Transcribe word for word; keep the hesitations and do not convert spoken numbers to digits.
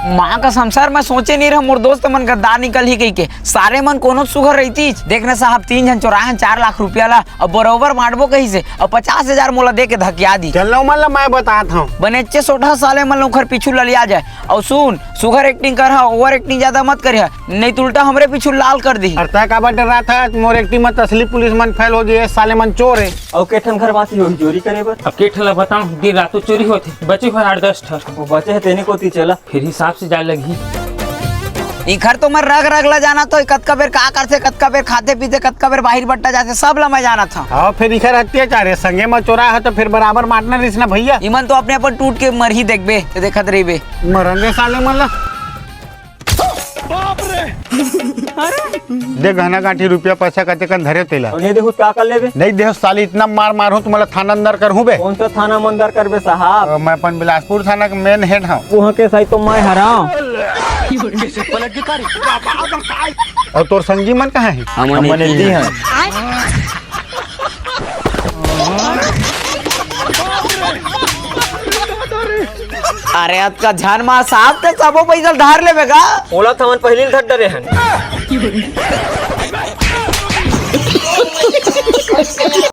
माँ का संसार में सोचे नहीं रहा, मोर दोस्त मन गद्दार निकल ही कही के। सारे मन कोनो सुघर रहितीच। देख न साहब, तीन झन चोराहन चार लाख रुपया ला, अब बरोबर बांटबो कही से, अब पचास हजार मोला दे के धकिया दी। चल ना, मन ला मैं बतात हूँ। बनेच्चे सोटा साले मन ला उखर पीछू ललिया जाए। अउ सुन, सुघर एक्टिंग कर हा, ओवर एक्टिंग ज्यादा मत करिहा, नहीं तो उल्टा हमरे पीछू लाल कर दी। अरे तै काबर डर्राथा? मोर एक्टिंग में त असली पुलिस मन फेल हो जाही, साले मन चोर हे। अउ के ठन घर बाकी होही चोरी करे बर? अब के ठन ला बताऊं, दिन रात तो चोरी होथे, बचे होय आठ दस ठन। वो बचे हे तेने कोती चला। फिर हिसाब से जाए लगही। इखर तो मैं रग रग ला जानत हों, कतका बेर का करथे, कतका बेर खाथे पीथे, कतका बेर बाहिर बट्टा जाथे, सब ला मैं जानत हूँ। हाँ, फिर इखर अत्याचार हे, संगे में चोरा हे तो फिर बराबर बांटना रहिस ना भैया। इमन तो अपने अपन टूट के मरही देखबे, ते देखत रहिबे। मरन दे साले मन ला। दे गहना गांठी रुपया पैसा कतेकन धरे तेला। अउ नहीं देहू त का कर लेबे? नहीं देहू साले, इतना मार मारहूं त मोला थाना अंदर करहूं बे। कौन सा थाना में अंदर करबे साहब? अ, मैं अपन बिलासपुर थाना के मेन हेड हूँ। वहाँ के सही तो मैं हराऊं। अउ तोर संगी मन कहाँ हे? हमन हमन एती एती हन। अरे अतका झन मा साहब ते सबो पैसा धार लेबे का? ओला त हमन पहिली ल धर डरे हन।